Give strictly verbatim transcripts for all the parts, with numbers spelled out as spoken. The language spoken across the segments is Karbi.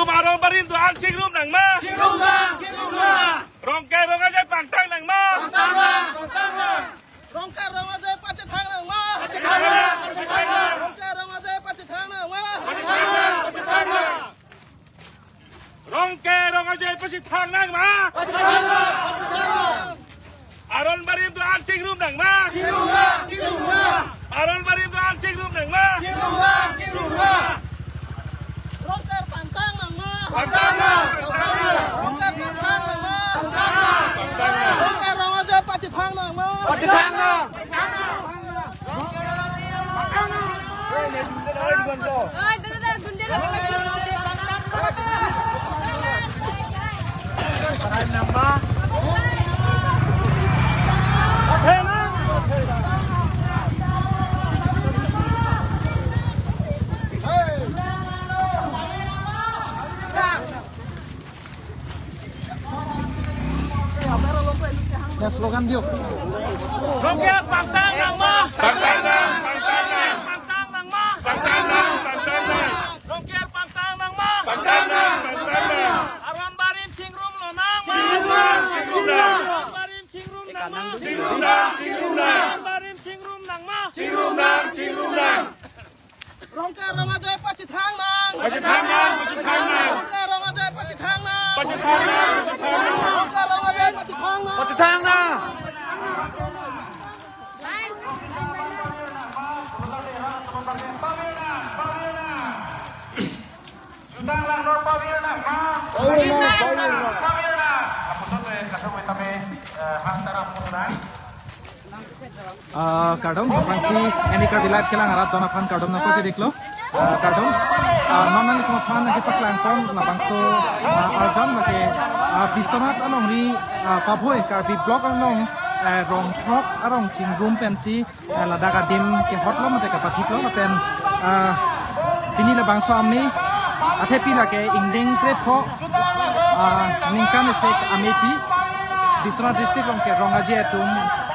Aron barim do-an chingrum nangma? Chingrum nang, chingrum nang. Rongker rong aje pangtang nangma? Pangtang nang, pangtang nang. Rongker rong aje pachethang nangma? Pachethang nang, pachethang nang. Rongker rong aje pachethang nangma? Pachethang nang, pachethang nang. Rongker rong aje pachethang nangma? Pachethang nang, pachethang nang. Aron barim do-an chingrum nangma? Chingrum nang, chingrum nang. Aron barim do-an chingrum nangma? Chingrum nang, chingrum nang. Rongker pangtang nangma? Pangtang nang, pangtang nang. Rongker pangtang nangma? Pangtang nang, pangtang nang. Rongker rong aje pachethang nangma? Pachethang nang. Ya, slogan diyo. Rongker pangtang nangma? Pangtang nang, pangtang nang. Pangtang nangma? Pangtang nang, pangtang nang. Rongker pangtang nangma? Pangtang nang, pangtang nang. Aron barim chingrum lonang ma? Chingrum nang, chingrum nang. Aron barim chingrum nangma? Chingrum nang, chingrum nang. Aron barim chingrum nangma? Chingrum nang, chingrum nang. Rongker rong aje pachethang nang. Pachethang nang, pachethang nang. Rongker rong aje pachethang nang. Pachethang nang, pachethang nang. Rongker rong aje pachethang nang. Pachethang nang. Jutang lang no pawir nang ma? Pawir nang, pawir nang. Pawir nang. Apusot, eh, kasong kami, eh, hang taram pun nang. Ah, kardom, aphrangsi Any Karbi Live kelang arat don aphan kardom nangpachediklo. Ah, kardom. Ah, non nanglitum aphan nangkepaklangpon labangso, ah, arjan lake, ah, Biswanath alongri, ah, Pabhoi Karbi Block along, eh, rong throk arong chingrum pensi, eh, ladak adim kehotlo mate kapathiklo lapen, ah, pini labangso amei athepi lake ingdeng krepho, ah, ningkan isi ameipik, Biswanath District along ke rong aje atum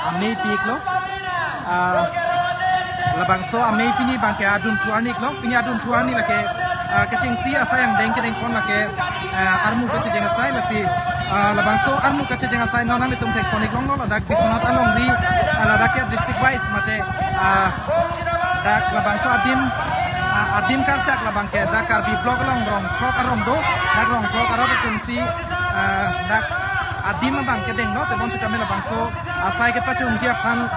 ameipiklo. Ah, labangso amei pini abangke adunthu arni iklo, pini adunthu arni lake, ah, kechengsi asai angdeng kedengpon lake, ah, armu kachejeng asai lasi, ah, labangso armu kachejeng asai non nanglitum thekpon iklonglo, ladak Biswanath alongri, ah, ladak ke district wise mate, ah, dak labangso adim, ah, adim karchak labangke dak Karbi Block along rong throk arong do, dak rong throk arat atumsi, ah, dak adim abangke denglo, tebonsitame labangso asai kepachunji aphan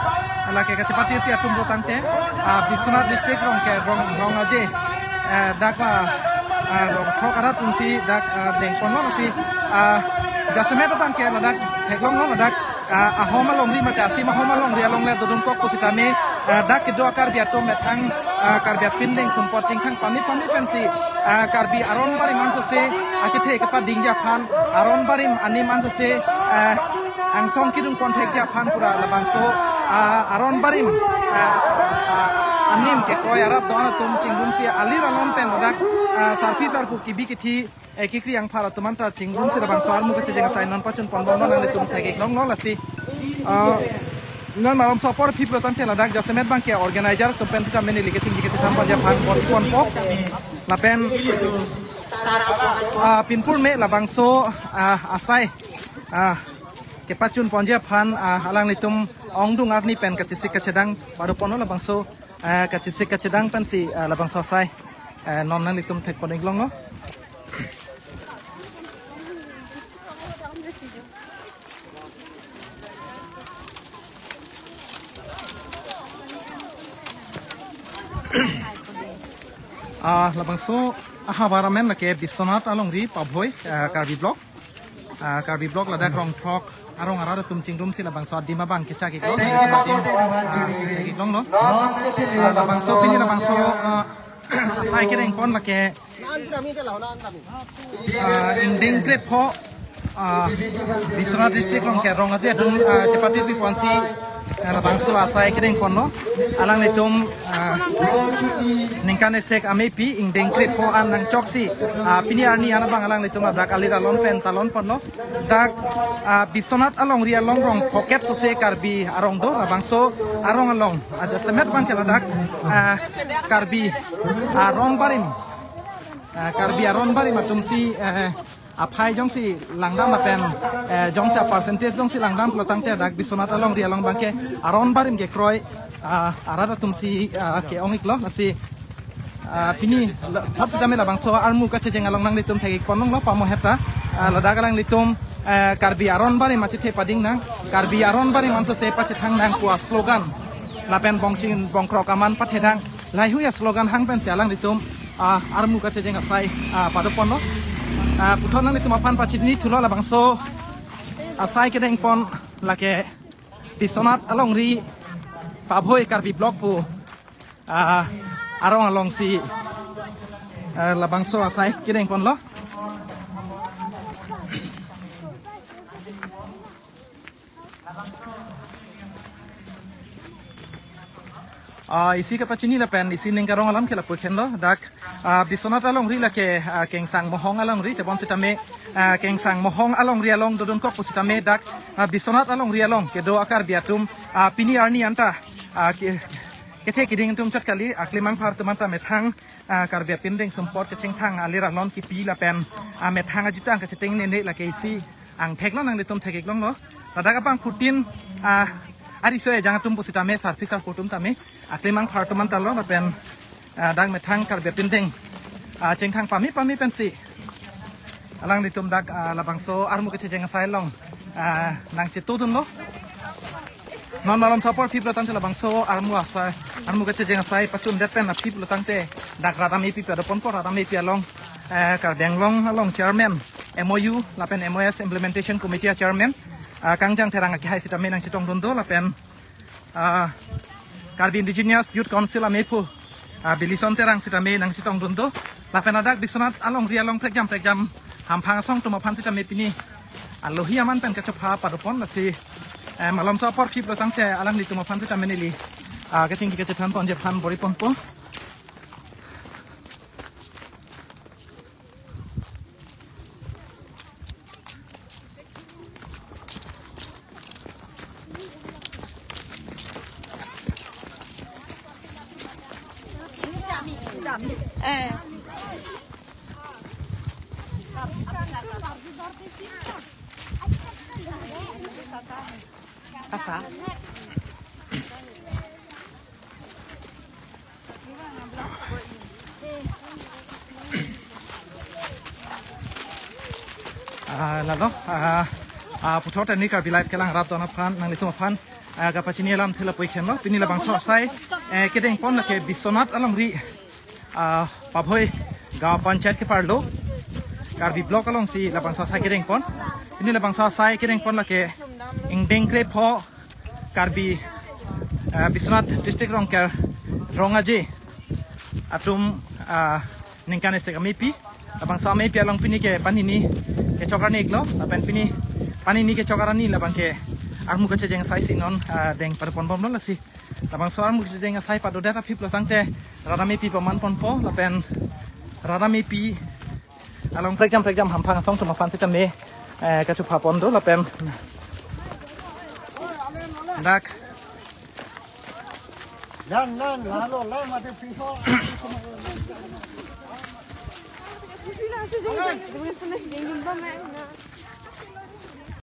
lake kachepatirpi atum pu tangte, ah, Biswanath District along ke rong, rong aje, eh, dak la, ah, rong throk arat atumsi dak, ah, dengponlo lasi, ah, jasemet abangke ladak theklonglo ladak, ah, ahom alongri mate asim ahom alongri along le dodunkok pusitame, ah, dak kedo Karbi atum methang, ah, Karbi apindeng sumpot chingthang pame pame pensi, ah, Karbi aron barim ansose achethe kepadingji aphan, aron barim anim ansose, ah, angsong kedungpon thekji aphan pura labangso, ah, aron barim, ah, ah, anim kekroi arat don atum chingrumsi alir alon pen ladak, ah, sarpi sarpo kebi kethe, eh, kekri angphar atum anta chingrumsi labangso armu kachejeng asai non pachunponbomlo, nanglitum thek iklonglo lasi. Ah, non malomso apor phiplo tangte ladak jasemet abangke organizer atum pen sitame neli kachingki kachetham ponji aphan bor-iponpo. Lapen, ah, pinpur me labangso, ah, asai, ah, kepachunponji aphan, ah, alanglitum ongdung arni pen kachesik kachedang baru ponlo labangso, ah, kachesik kachedang pensi, ah, labangso asai, ah, non nanglitum thekpon iklonglo. Ah, labangso ahavar amen lake Biswanath alongri Pabhoi, ah, Karbi Block. Ah, Karbi Block ladak rong throk arong arat atum chingrumsi labangso adim abang kechak iklo, adim, ah, kechak iklonglo. Ah, labangso pini labangso, ah, asai kedengpon lake, ah, ingdeng krepho, ah, Biswanath District along ke rong aje atum, ah, chepatirpi ponsi, ah, labangso asai kedengponlo. Alanglitum, ah, ningkan isi ameipik ingdeng krepho an nangchoksi, ah, pini arni an abang alanglitum ladak alir alon pen talonponlo. Dak, ah, Biswanath alongri along rong phokep sose Karbi arong do, labangso arong along, ah, jasemet abangke ladak, ah, Karbi, ah, aron barim Eh, Karbi aron barim atum si, eh, aphai jongsi langdam lapen, eh, jongsi a-percentage jongsi langdam pulo tangte dak Biswanath alongri along abangke aron barim kekroi, ah, arat atum si, ah, ke-ong iklo, lasi, ah, pini la-, thot sitame labangso armu kachejeng along nanglitum thek-ik ponlonglo pamo heta, ah, ladak alanglitum, eh, Karbi aron barim achethe pading nang, Karbi aron barim anso se pachethang nang pu a-slogan lapen bongching bongkrok aman pathedang, laheihui a-slogan hang pensi alanglitum, ah, armu kachejeng asai, ah, pado ponlo. Ah, puthot nanglitum aphan pachini thulo labangso asai kedeng pon lake Biswanath alongri Pabhoi Karbi Block pu, ah, arong alongsi, ah, labangso asai kedeng ponlo. Ah, isi kapachini lapen isi ning karong alam ke lapu khenlo dak, ah, Biswanath alongri lake, ah, Kengsang Mohong alongri tebon sitame, ah, Kengsang Mohong alongri along dodunkok pusitame dak, ah, Biswanath alongri along kedo a-Karbi atum, ah, pini arni anta, ah, ke-, kethe keding atum chot kali, aklimang phar atum anta methang, ah, Karbi apindeng sumpot kechengthang alir alon kipi lapen, ah, methang ajutang kacheteng nene lake isi angtheklo, nanglitum thek-ik longlo. Ladak abang phutin, ah, ariso ejang atum pusitame sarpi sarpo atum tame aklimang phar atum anta lo lapen, ah, dak methang Karbi apindeng, ah, chengthang pame pame pensi alanglitum dak, ah, labangso armu kachejeng asai along, ah, nangchetodunlo. Non malomso apor phiplo tangte labangso armu asai, armu kachejeng asai pachundet pen aphi pulo tangte dak rat amepi pado ponpo, rat amepi along, eh, Karbi Anglong along chairman, M O U lapen M O S Implementation Committee a-chairman, ah, Kangjang Terang akehai sitame nangchetongdun do lapen, ah, Karbi Indigenous Youth Council amephu, ah, Bilison Terang sitame nangchetongdun do. Lapen ladak Biswanath alongri along prekjam prekjam hamphang asong atum aphan sitame pini alohi aman pen kachopha pado pon, lasi, eh, malomso apor phiplo tangte alanglitum aphan sitame neli, ah, kachingki kachethan ponji aphan bor-i ponpo. Ah, lalo, ah, ah, puthot arni Karbi Live kelang rapdun aphan, nanglitum aphan, ah, kapachini alamthe lapu-ik henlo, pini labangso asai, eh, kedeng pon lake Biswanath alongri, ah, Pabhoi Gaon Panchayat keparlo, Karbi Block alongsi labangso asai kedeng pon, pini labangso asai kedeng pon lake ingdeng krepho, Karbi, eh, Biswanath District Rongker Rong Aje atum, ah, ningkan esek amepi. Labangso amepi along pini ke panini kechok arni iklo. Lapen pini panini kechok arni labang ke armu kachejeng asai si non, ah, deng pado ponbomlo, lasi labangso armu kachejeng asai padodet aphi pulo tangte rat amepi paman ponpo lapen rat amepi along prekjam prekjam hamphang asong atum aphan sitame, eh, kachopha pon do lapen dak. Lang, lang, lalo, lang, mati piso.